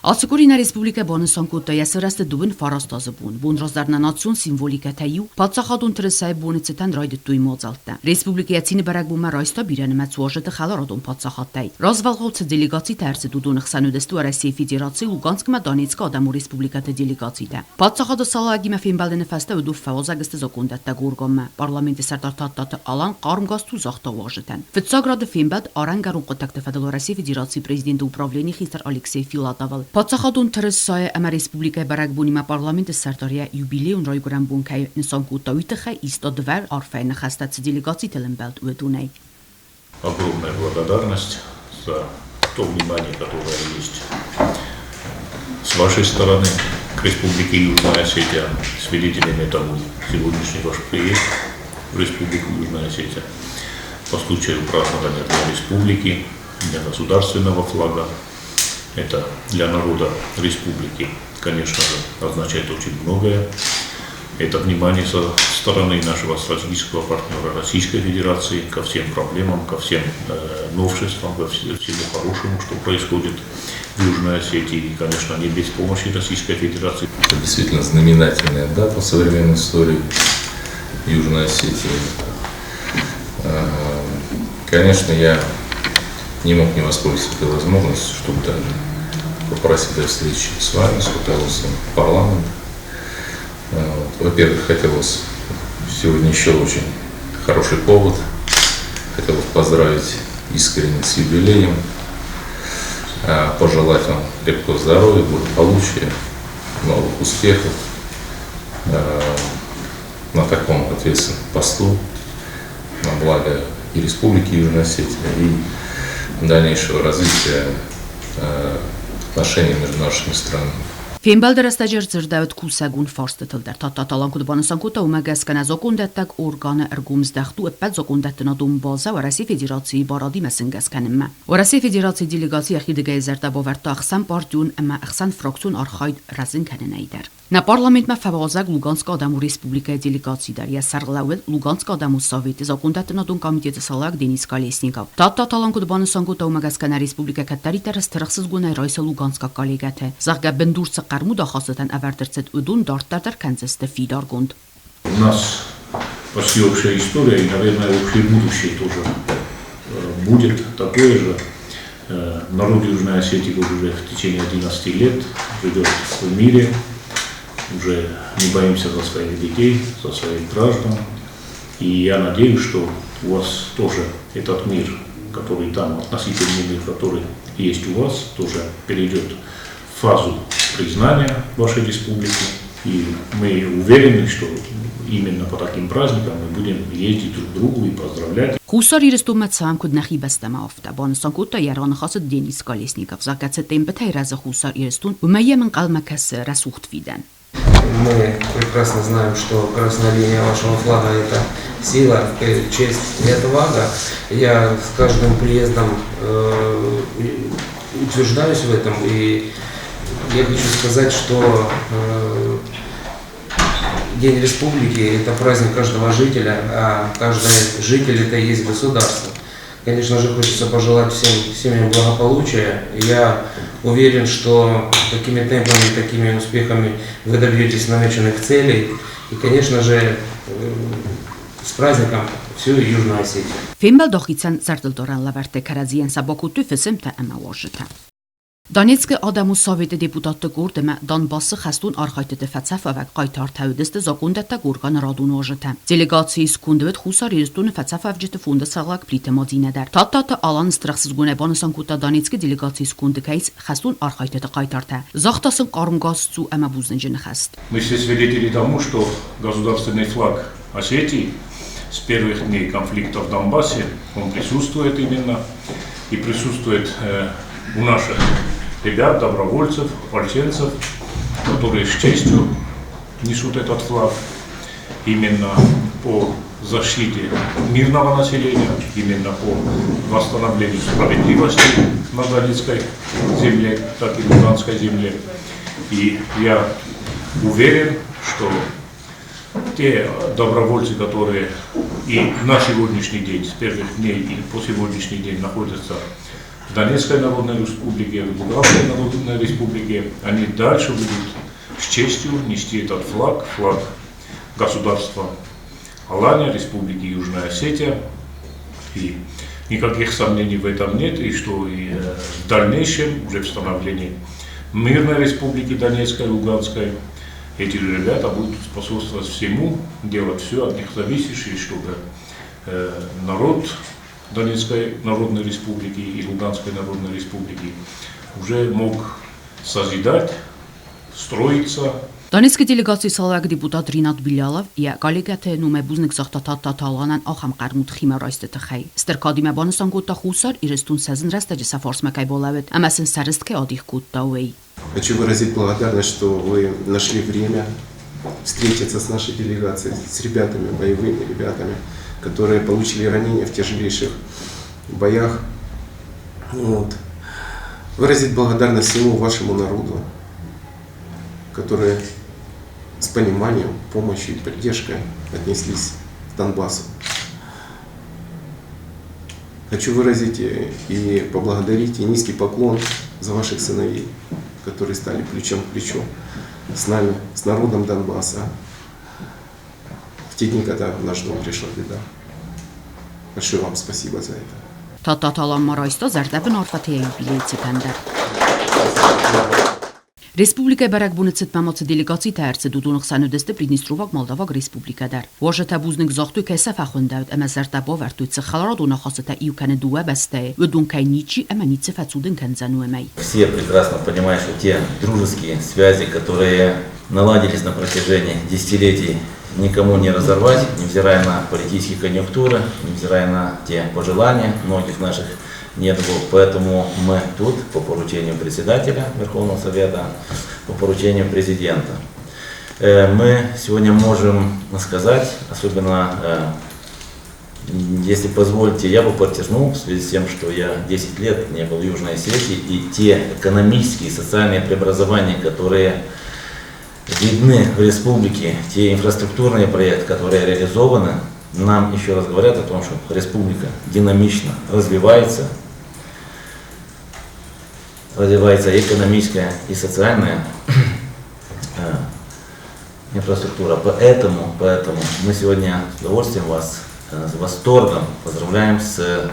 Ацы къуыри нӕ республикӕ банысан кодта йӕ сырӕзты дыууын фараст азы бон. Бон раздӕр нӕ национ символикӕтӕй иу, паддзахадон тырысайы боны цытӕн райдыдтой мадзӕлттӕ. Республикӕ йӕ цины бӕрӕгбонмӕ райста бирӕнымӕц уазджыты хӕларадон паддзахадтӕй. Развӕлгъау цы делегацитӕ ӕрцыд, уыдоны хсӕн уыдысты Уӕрӕсейы Федерацийы Луганскмӕ Донецкы Адӕмон Республикӕты делегацитӕ. Паддзахады салаӕгимӕ фембӕлыны фӕстӕ уыдон фӕуазӕг сты закондӕттӕг органмӕ. Парламенты сӕрдар Тадтаты Алан хъармгаст у загъта уазджытӕн. Фыццаг рады фембӕлд арӕнгӕрон хъуыддӕгты фӕдыл Уӕрӕсейы Федерацийы президенты управленийы хистӕр Алексей Филатовыл. Паддзахадон тырысайы ӕмӕ республикӕйы бӕрӕгбонимӕ парламенты сӕрдар йӕ юбилейон райгуырӕн бон кӕй нысан кодта, уый тыххӕй иста дывӕр арфӕйы ныхӕстӕ цы делегацитыл ӕмбӕлд, уыдонӕй. Огромная благодарность за то внимание, которое есть с вашей стороны к Республике Южная Осетия. Свидетелями тому сегодняшний ваш приезд в Республику Южная Осетия по случаю празднования Дня Республики, Дня государственного флага. Это для народа республики, конечно же, означает очень многое. Это внимание со стороны нашего стратегического партнера Российской Федерации ко всем проблемам, ко всем новшествам, ко всему хорошему, что происходит в Южной Осетии. И, конечно, не без помощи Российской Федерации. Это действительно знаменательная дата в современной истории Южной Осетии. Конечно, я не мог не воспользоваться этой возможностью, чтобы также попросить о встрече с вами, с руководством парламента. Во-первых, хотелось сегодня еще очень хороший повод. Хотелось поздравить искренне с юбилеем, пожелать вам крепкого здоровья, благополучия, новых успехов на таком ответственном посту, на благо и Республики Южная Осетия, и дальнейшего развития отношений между нашими странами. Фембӕлды рӕстӕджы ӕрдзырдӕуыд кусӕгон фарстытыл дӕр. Тадтаты Алан куыд банысан кодта, уымӕ гӕсгӕ нӕ закондӕттӕг органы ӕргом здӕхт у ӕппӕт закондӕттынадон базӕ Уӕрӕсейы Федерацийы барадимӕ сынгӕс кӕнынмӕ. Уӕрӕсейы Федерацийы делегаци йӕхидыгӕй зӕрдӕ бавӕрдта ӕхсӕнпартион ӕмӕ ӕхсӕнфракцион архайд рӕзын кӕнынӕй дӕр. Нӕ парламентмӕ фӕуазӕг Луганскы Адӕмон Республикӕйы делегаци дӕр йӕ сӕргълӕууӕг Луганскы Адӕмон Советы закондӕттынадон комитеты сӕргълӕууӕг Денис Колесников. Тадтаты Алан куыд банысан кодта, уымӕ гӕсгӕ нӕ республикӕ кӕддӕриддӕр стыр ӕхсызгонӕй райсы луганскаг коллегӕты, зӕгъгӕ, бындур цы хъӕрмуд ахастытӕн ӕвӕрд ӕрцыд, уыдон дарддӕр дӕр кӕндзысты фидаргонд. У нас почти общая история и, наверное, общее будущее тоже будет такое же. Народ Южной Осетии вот уже в течение 11 лет живет в мире, уже не боимся за своих детей, за своих граждан. И я надеюсь, что у вас тоже этот мир, который там, относительный мир, который есть у вас, тоже перейдет в фазу признания вашей республики. И мы уверены, что именно по таким праздникам мы будем ездить друг к другу и поздравлять. Хуссар Ирыстонмӕ цӕуӕм куыд нӕхи бӕстӕмӕ, афтӕ, банысан кодта йӕ раныхасы Денис Колесников. Зӕгъгӕ, цы темпытӕй рӕзы Хуссар Ирыстон, уымӕ йӕм ӕнхъӕлмӕ кӕсы рӕсугъд фидӕн. Мы прекрасно знаем, что красная линия вашего флага – это сила, честь и отвага. Я с каждым приездом утверждаюсь в этом. И я хочу сказать, что День Республики – это праздник каждого жителя, а каждый житель – это и есть государство. Конечно же, хочется пожелать всем семьям благополучия. Я уверен, что такими темпами, такими успехами вы добьетесь намеченных целей. И, конечно же, с праздником всю Южную Осетию. Фембӕлд ахицӕн зӕрдылдарӕн лӕвӕрттӕ кӕрӕдзийӕн сӕ бакодтой фысымтӕ ӕмӕ уазджытӕ. Донецкы Адӕмон Советы депутатты къорд ӕмӕ Донбассы хӕстон архайдтыты фӕцӕфуӕвӕг хъайтартӕ уыдысты закондӕттӕг органы радон уазджытӕ. Делегацийы сконды уыд Хуссар Ирыстоны фӕцӕфуӕвджыты фонды сӕргълӕууӕг Плиты Мадинӕ дӕр. Тадтаты Алан стыр ӕхсызгонӕй банысан кодта Донецкы делегацийы сконды кӕй ис хӕстон архайдтыты хъайтартӕ. Загъта сын хъармгас цу ӕмӕ бузныджы ныхӕст. Мы все свидетели тому, что государственный флаг Осетии с первых дней конфликта в Донбассе, он присутствует именно и присутствует у наших ребят, добровольцев, ополченцев, которые с честью несут этот флаг именно по защите мирного населения, именно по восстановлению справедливости на Донецкой земле, так и Луганской земле. И я уверен, что те добровольцы, которые и на сегодняшний день, с первых дней и по сегодняшний день находятся В Донецкой Народной Республике, в Луганской Народной Республике, они дальше будут с честью нести этот флаг, флаг государства Алания, Республики Южная Осетия. И никаких сомнений в этом нет, и что и в дальнейшем, уже в становлении мирной республики Донецкой, Луганской, эти же ребята будут способствовать всему, делать все от них зависящее, чтобы народ Донецкой Народной Республики и Луганской Народной Республики уже мог созидать, строиться. Донецкы делегацийы цӕуӕг депутат Ринат Билялов йӕ коллегӕты номӕй бузныг загъта Тадтаты Аланӕн ахӕм хъӕрмуд химӕрайсты тыххӕй. Стыр кадимӕ банысан кодта, Хуссар Ирыстон сӕ зын рӕстӕджы сӕ фарсмӕ кӕй балӕууыд ӕмӕ сын сӕ рыст кӕй адих кодта, уый. Хочу выразить благодарность, что вы нашли время встретиться с нашей делегацией, с ребятами, боевыми ребятами, которые получили ранения в тяжелейших боях. Вот. Выразить благодарность всему вашему народу, которые с пониманием, помощью и поддержкой отнеслись к Донбассу. Хочу выразить и поблагодарить, и низкий поклон за ваших сыновей, которые стали плечом к плечу с нами, с народом Донбасса в те дни, когда в наш дом пришла беда. Большое вам спасибо за это. Тадтаты Алан ма райста зӕрдӕбын арфӕтӕ йӕ юбилейы цытӕн дӕр. Республикӕйы бӕрӕгбоны цытмӕ ма цы делегацитӕ ӕрцыд, уыдоны хсӕн уыдысты Приднестроваг Молдаваг Республикӕ дӕр. Уазджытӕ бузныг загътой, кӕй сӕ фӕхуындӕуыд ӕмӕ зӕрдӕ бавӕрдтой, цы хӕларадон ахастытӕ иу кӕны дыууӕ бӕстӕйы, уыдон кӕй ничи ӕмӕ ницы фӕцудын кӕндзӕн, уымӕй. Все прекрасно понимают, что те дружеские связи, которые наладились на протяжении десятилетий, никому не разорвать, невзирая на политические конъюнктуры, невзирая на те пожелания многих наших недругов. Поэтому мы тут по поручению председателя Верховного Совета, по поручению президента. Мы сегодня можем сказать, особенно, если позволите, я бы подчеркнул, в связи с тем, что я 10 лет не был в Южной Осетии, и те экономические и социальные преобразования, которые видны в республике, те инфраструктурные проекты, которые реализованы, нам еще раз говорят о том, что республика динамично развивается, развивается экономическая и социальная инфраструктура. Поэтому мы сегодня с удовольствием вас, с восторгом поздравляем с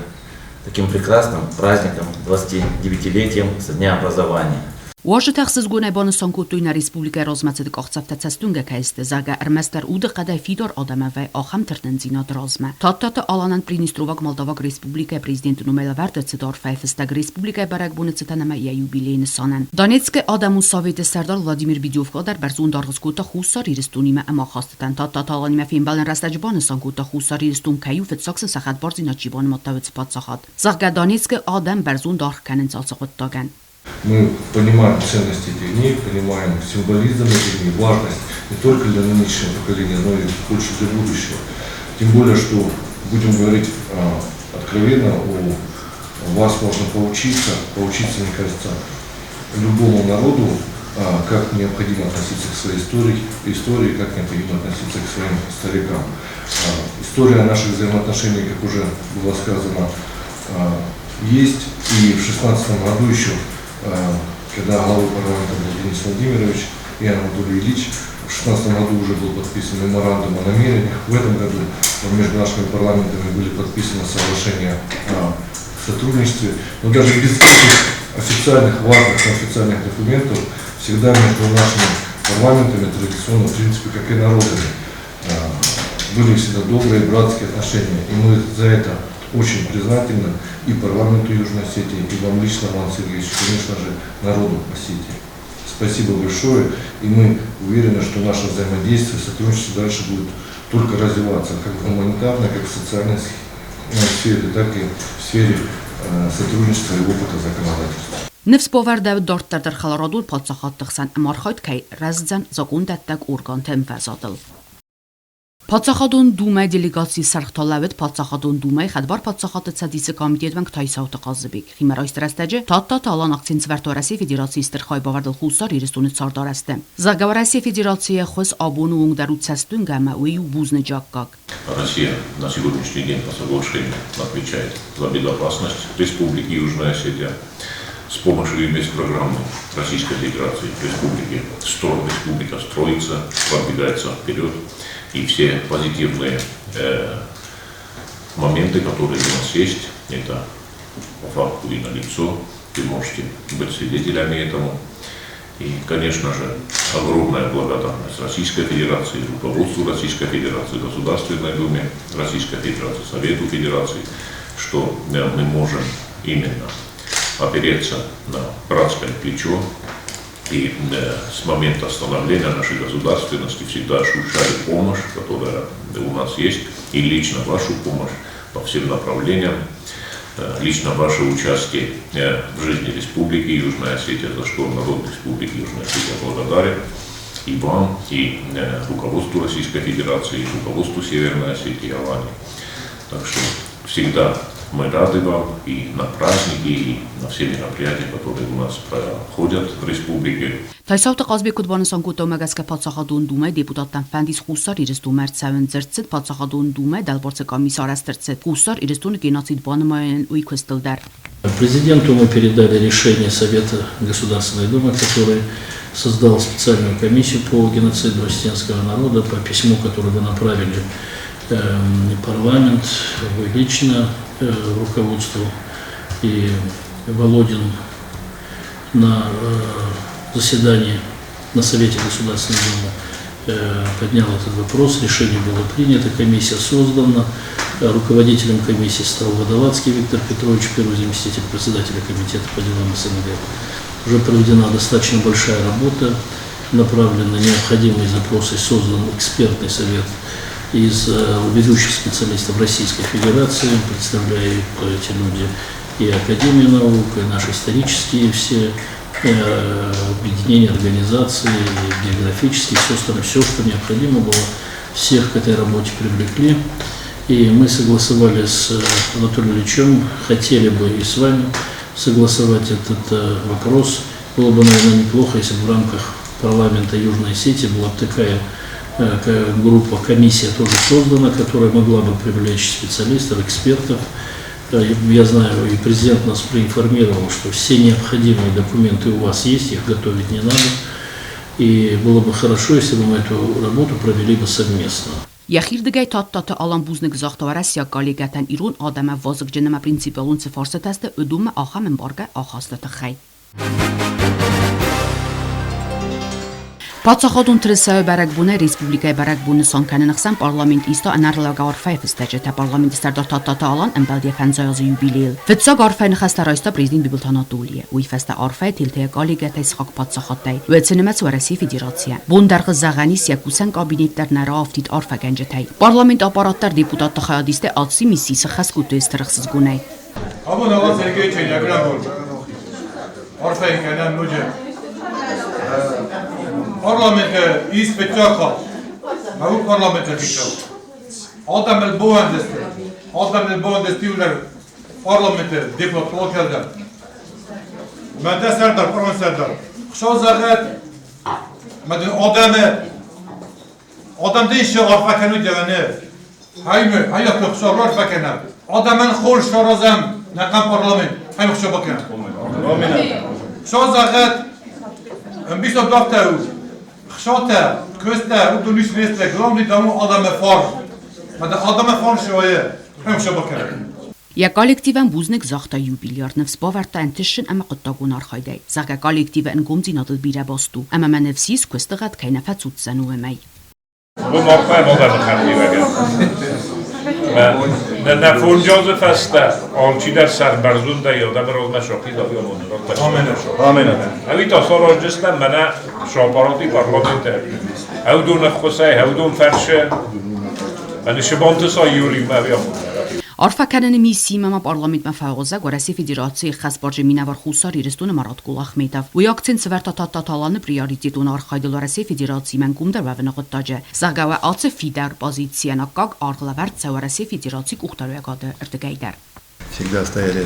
таким прекрасным праздником, 29-летием со дня образования. Уазджытӕ ӕхсызгонӕй банысан кодтой, нӕ республикӕйы размӕцыды къахдзӕфтӕ цӕстуынгӕ кӕй сты, зӕгъгӕ, ӕрмӕстдӕр удыхъӕдӕй фидар адӕмӕн вӕййы ахӕм тырнындзинад размӕ. Тадтаты Аланӕн Приднестроваг Молдаваг Республикӕйы Президенты номӕй лӕвӕрд ӕрцыд арфӕйы фыстӕг республикӕйы бӕрӕгбоны цытӕн ӕмӕ йӕ юбилейы нысанӕн. Донецкы адӕмон советы сӕрдар Владимир Бидёвко дӕр бӕрзонд аргъ скодта Хуссар Ирыстонимӕ ӕмахастытӕн. Тадтаты Аланимӕ фембӕлӕн рӕстӕджы банысан кодта, Хуссар Ирыстон кӕй у, фыццаг сын сӕ хӕдбардзинад чи банымадта, уыцы паддзахад. Зӕгъгӕ, Донецкы адӕм бӕрзонд аргъ кӕнынц ацы хъуыддагӕн. Мы понимаем ценность этих дней, понимаем символизм этих дней, важность не только для нынешнего поколения, но и больше для будущего. Тем более, что, будем говорить откровенно, у вас можно поучиться, поучиться, мне кажется, любому народу, как необходимо относиться к своей истории, как необходимо относиться к своим старикам. История наших взаимоотношений, как уже было сказано, есть. И в 2016 году еще, когда главой парламента был Денис Владимирович и Анатолий Ильич, в 2016 году уже был подписан меморандум о намерениях. В этом году между нашими парламентами были подписаны соглашения о сотрудничестве. Но даже без этих официальных, важных официальных документов всегда между нашими парламентами традиционно, в принципе, как и народами, были всегда добрые братские отношения. И мы за это очень признательны и парламенту Южной Осетии, и вам лично, Иван Сергеевич, и, конечно же, народу Осетии. Спасибо большое, и мы уверены, что наше взаимодействие, сотрудничество дальше будет только развиваться, как в гуманитарной, как в социальной сфере, так и в сфере сотрудничества и опыта законодательства. Ныфс бавӕрдӕуыд дарддӕр дӕр хӕларадон паддзахадты хсӕн ӕмархайд кӕй рӕздзӕн закъондӕттӕг органты ӕмвӕзадыл. Паддзахадон Думӕйы делегацийы сӕргъ та лӕууыд Паддзахадон Думӕйы Хӕдбар Паддзахадты Цӕдисы комитеты уӕнг Тайсауты Хъазыбег. Химӕрайсты рӕстӕджы Тадтаты Алан акцент сӕвӕрдта Уӕрӕсейы Федерацийы стыр хайбавӕрдыл Хуссар Ирыстоны цардарӕзты. Зӕгъгӕ, Уӕрӕсейы Федерацийы ӕххуыс абоны онг дӕр у цӕстуынгӕ ӕмӕ уый у бузныджы аккаг. Россия на сегодняшний день по соглашению отвечает за безопасность Республики Южная Осетия. С помощью инвестпрограммы Российской Федерации в республике республика строится, продвигается вперед. И все позитивные моменты, которые у нас есть, это по факту и налицо. Вы можете быть свидетелями этому. И, конечно же, огромная благодарность Российской Федерации, руководству Российской Федерации, Государственной Думе Российской Федерации, Совету Федерации, что мы можем именно опереться на братское плечо. И с момента становления нашей государственности всегда ощущали помощь, которая у нас есть, и лично вашу помощь по всем направлениям, лично ваше участие в жизни Республики Южная Осетия, за что народ Республики Южная Осетия благодарен и вам, и руководству Российской Федерации, и руководству Северной Осетии и Алании. Так что всегда мы рады вам и на праздники, и на все мероприятия, которые у нас проходят в республике. Тайсауты Хъазбег куыд банысан кодта, уымӕ гӕсгӕ Паддзахадон Думӕйы депутаттӕн фӕнд ис Хуссар Ирыстонмӕ ӕрцӕуын. Дзырд цыд Паддзахадон Думӕйы дӕлбар цы къамис арӕзт ӕрцыд Хуссар Ирыстоны геноцид банымайынӕн, уый куыстыл дӕр. Президенту мы передали решение Совета Государственной Думы, который создал специальную комиссию по геноциду осетинского народа, по письму, которое вы направили парламент, вы лично руководству и Володин на заседании на Совете Государственной Думы поднял этот вопрос, решение было принято, комиссия создана. Руководителем комиссии стал Водолацкий Виктор Петрович, первый заместитель председателя комитета по делам СНГ. Уже проведена достаточно большая работа, направлены необходимые запросы, создан экспертный совет из ведущих специалистов Российской Федерации, представляют эти люди и Академию наук, и наши исторические все объединения, организации, и географические, все остальное, все, что необходимо было, всех к этой работе привлекли. И мы согласовали с Анатолием Ильичем, хотели бы и с вами согласовать этот вопрос. Было бы, наверное, неплохо, если бы в рамках парламента Южной Осетии была бы такая группа, комиссия тоже создана, которая могла бы привлечь специалистов, экспертов. Я знаю, и президент нас проинформировал, что все необходимые документы у вас есть, их готовить не надо. И было бы хорошо, если бы мы эту работу провели бы совместно. Йӕхирдыгӕй Тадтаты Алан бузныг загъта уӕрӕсейаг коллегӕтӕн ирон адӕмӕн вазыгджын ӕмӕ принципиалон цы фарстатӕ сты, уыдонмӕ ахӕм ӕмбаргӕ ахасты тыххӕй. Паддзахадон тырысайы бӕрӕгбонӕй республикӕйы бӕрӕгбон нысан кӕныны хсӕн парламент иста ӕнӕрлӕугӕ арфӕйы фыстӕджытӕ. Парламенты сӕрдар Тадтаты Алан ӕмбӕлд йӕ фӕндзай азы юбилейыл. Фыццаг арфӕйы ныхӕстӕ райста президент Бибылты Анатолийӕ. Уый фӕстӕ арфӕйы телтӕ йӕ коллегӕтӕй сыхаг паддзахадтӕй, уӕд цы нымӕц Уӕрӕсейы Федерацийӕ. Бон дӕргъы зӕгъӕн ис, йӕ кусӕн кабинет дӕр нӕ раафтид арфӕгӕнджытӕй. Парламент аппарат дӕр депутатты хайадистӕй аци мисси сыххӕст кодтой стыр ӕхсызгонӕй. Абон Алан Сергеевичӕн йӕ гуырӕнбон арфӕ кӕнӕм ноджы. Парламенты ис фыццаг хатт. Мӕ парламенты хицау. Адӕмыл баууӕндысты. Адӕмыл баууӕндысты иунӕг парламенты депутат келдем. Мӕнтӕ сӕрдар, парламент сӕрдар. Хуыцау зӕгъӕд, мӕ адӕмы адӕмты исчи арфӕ кӕнут дӕуӕны. Хаймы, хайаты Хуыцау арфӕ кӕнӕд. Адӕмӕн хорз саразӕм нӕхъӕн парламент. Хайм Хуыцау бакӕнӕд. Хуыцау зӕгъӕд, ӕмбисонд афтӕ у. Хсатӕ, куыстӕ, уыдон ис вестле, главный дам у адӕмы фарн. Мӕ адӕмы фарн цы хайм Хуыцау бакӕнӕд. Йӕ коллективӕн бузныг загъта юбиляр, ныфс бавӕрдта ӕнтыстджын ӕмӕ хъуыддагон архайдӕй. Зӕгъгӕ, коллективы ӕнгомдзинадыл бирӕ баст у, ӕмӕ мӕ ныфс ис, куысты гъӕд кӕй нӕ фӕцуддзӕн, уымӕй. Уым арфӕ адӕмы хӕрзиуӕгӕн. Нӕ фонджазы фӕстӕ алчидӕр сӕрбӕрзондӕй адӕмы размӕ сӕхи Амен. Ӕви та саразджыстӕм мӕнӕ Шапарати парламенты. Ӕвдон ӕххуысӕй, ӕвдон фӕрсы. Мӕнӕ Сыбанты сай Юрий мӕ. Арфӕ кӕныны миссиимӕ ма парламентмӕ фӕуазӕг Уӕрӕсейы Федерацийы ӕххӕстбарджын минӕвар Хуссар Ирыстоны Марат Кулахметов. Уый акцент сӕвӕрдта Тадтаты Аланы приоритетон архайдыл Уӕрӕсейы Федерациимӕ ӕнгомдӕр уӕвыны хъуыддаджы, зӕгъгӕ, уӕ ацы фидар позицийӕн аккаг аргъ лӕвӕрд цӕуы Уӕрӕсейы Федерацийы къухдариуӕгады рдыгӕй дӕр. Всегда стояли,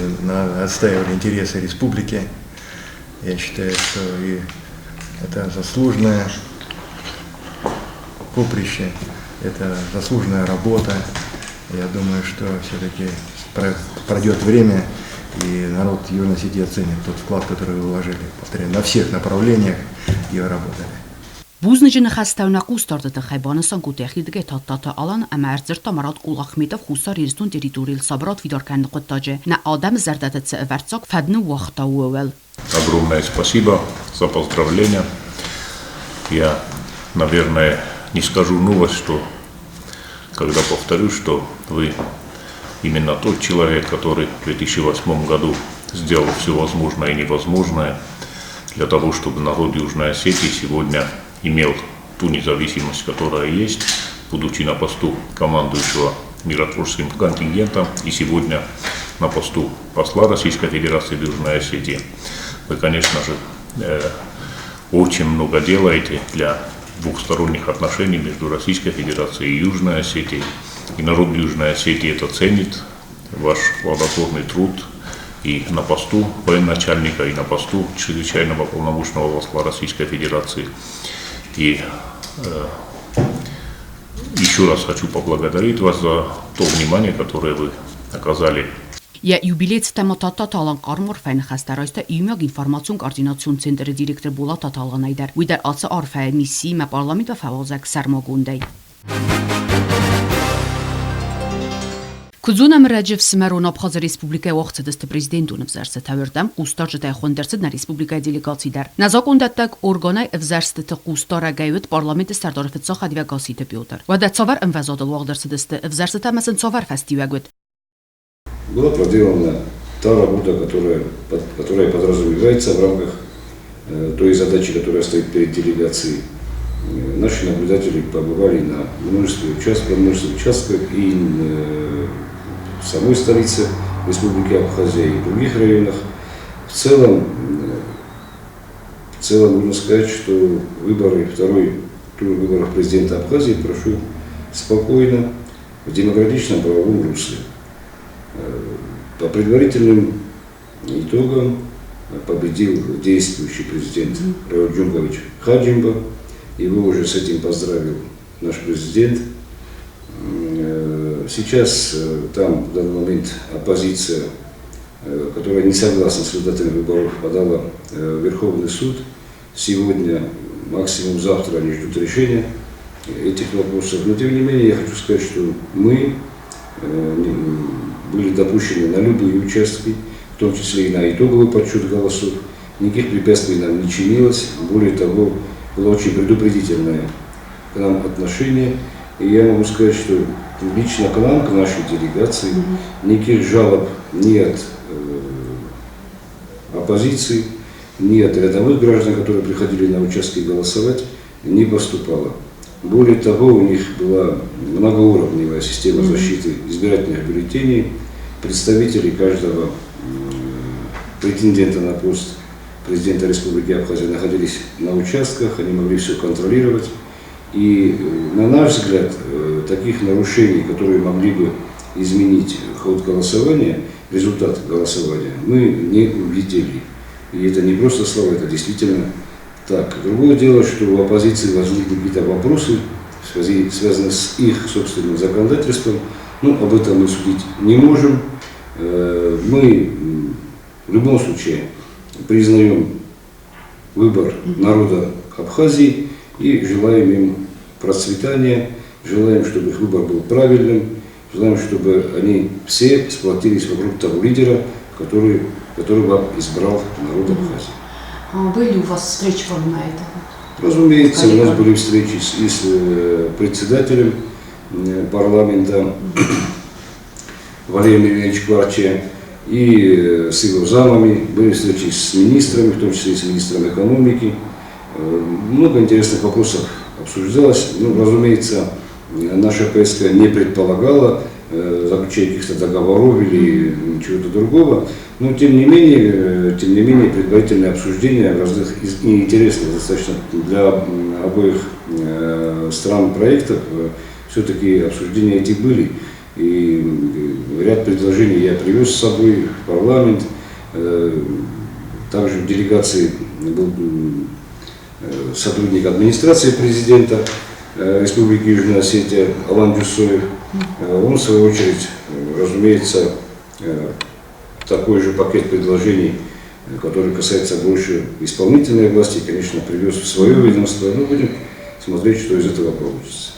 отстаивали интересы республики. Я считаю, что и это заслуженное поприще, это заслуженная работа. Я думаю, что все-таки пройдет время, и народ Южной Осетии оценит тот вклад, который вы вложили, повторяю, на всех направлениях, где вы работали. Бузныджы ныхӕстӕ нӕ хъусдарды тыххӕй банысан кодта йӕхирдыгӕй Тадтаты Алан ӕмӕ ӕрдзырдта Марат Кулахметов Хуссар Ирыстон территорийыл сабырад фидар кӕныны хъуыддаджы нӕ адӕмы зӕрдӕты цы ӕвӕрццаг фӕд ныууагъта, ууыл. Огромное спасибо за поздравления. Я, наверное, не скажу новость, что когда повторю, что вы именно тот человек, который в 2008 году сделал все возможное и невозможное для того, чтобы народ Южной Осетии сегодня имел ту независимость, которая есть, будучи на посту командующего миротворческим контингентом и сегодня на посту посла Российской Федерации в Южной Осетии. Вы, конечно же, очень много делаете для двухсторонних отношений между Российской Федерацией и Южной Осетией. И народ Южной Осетии это ценит, ваш плодотворный труд и на посту военачальника, и на посту чрезвычайного полномочного посла Российской Федерации. И еще раз хочу поблагодарить вас за то внимание, которое вы оказали. Йӕ юбилейы цытӕн ма Тадтаты Алан хъарм арфӕйы ныхӕстӕ райста иумиаг информацион-координацион центры директор Болататы Аланӕй дӕр. Уый дӕр ацы арфӕйы миссиимӕ парламентмӕ фӕуазӕг сӕрмагондӕй. Куыд зонӕм, ӕрӕджы ӕфсымӕрон Абхазы Республикӕйы уагъд цыдысты президентон ӕвзӕрстытӕ. Уырдӕм хъусдарджытӕй хуынд ӕрцыд нӕ республикӕйы делегаци дӕр. Нӕ закъондӕттӕг органӕй ӕвзӕрстыты хъусдарӕгӕй уыд парламенты сӕрдары фыццаг хӕдивӕг Гасситы Петр. Уӕдӕ цавӕр ӕмвӕзадыл уагъд ӕрцыдысты ӕвзӕрстытӕ ӕмӕ сын цавӕр фӕстиуӕг уыд? Была проделана та работа, которая подразумевается в рамках той задачи, которая стоит перед делегацией. Наши наблюдатели побывали на множестве участков, множестве участков и в самой столице Республики Абхазия и в других районах. В целом можно сказать, что выборы, второй тур выборов президента Абхазии прошел спокойно, в демократичном правовом русле. По предварительным итогам победил действующий президент Рауль Джумгович Хаджимба. Его уже с этим поздравил наш президент. Сейчас там в данный момент оппозиция, которая не согласна с результатами выборов, подала в Верховный суд. Сегодня, максимум завтра они ждут решения этих вопросов. Но тем не менее я хочу сказать, что мы были допущены на любые участки, в том числе и на итоговый подсчет голосов. Никаких препятствий нам не чинилось. Более того, было очень предупредительное к нам отношение. И я могу сказать, что лично к нам, к нашей делегации, никаких жалоб ни от оппозиции, ни от рядовых граждан, которые приходили на участки голосовать, не поступало. Более того, у них была многоуровневая система защиты избирательных бюллетеней. Представители каждого претендента на пост президента Республики Абхазия находились на участках, они могли все контролировать. И, на наш взгляд, таких нарушений, которые могли бы изменить ход голосования, результат голосования, мы не увидели. И это не просто слова, это действительно так. Другое дело, что у оппозиции возникли какие-то вопросы, связанные с их собственным законодательством. Ну, об этом мы судить не можем. Мы в любом случае признаем выбор народа Абхазии и желаем им процветания, желаем, чтобы их выбор был правильным, желаем, чтобы они все сплотились вокруг того лидера, которого избрал народ Абхазии. А были у вас встречи помимо этого? Разумеется, у нас были встречи и с председателем парламента Валерием Ильичем Кварчия, и с его замами, были встречи с министрами, в том числе и с министром экономики. Много интересных вопросов обсуждалось. Ну, разумеется, наша поездка не предполагала заключения каких-то договоров или чего-то другого. Но тем не менее, предварительное обсуждение разных интересных достаточно для обоих стран проектов, все-таки обсуждения эти были. И ряд предложений я привез с собой в парламент. Также в делегации был сотрудник администрации президента Республики Южная Осетия Алан Дюсоев. Он, в свою очередь, разумеется, такой же пакет предложений, который касается больше исполнительной власти, конечно, привез в свое ведомство. Ну, будем смотреть, что из этого получится.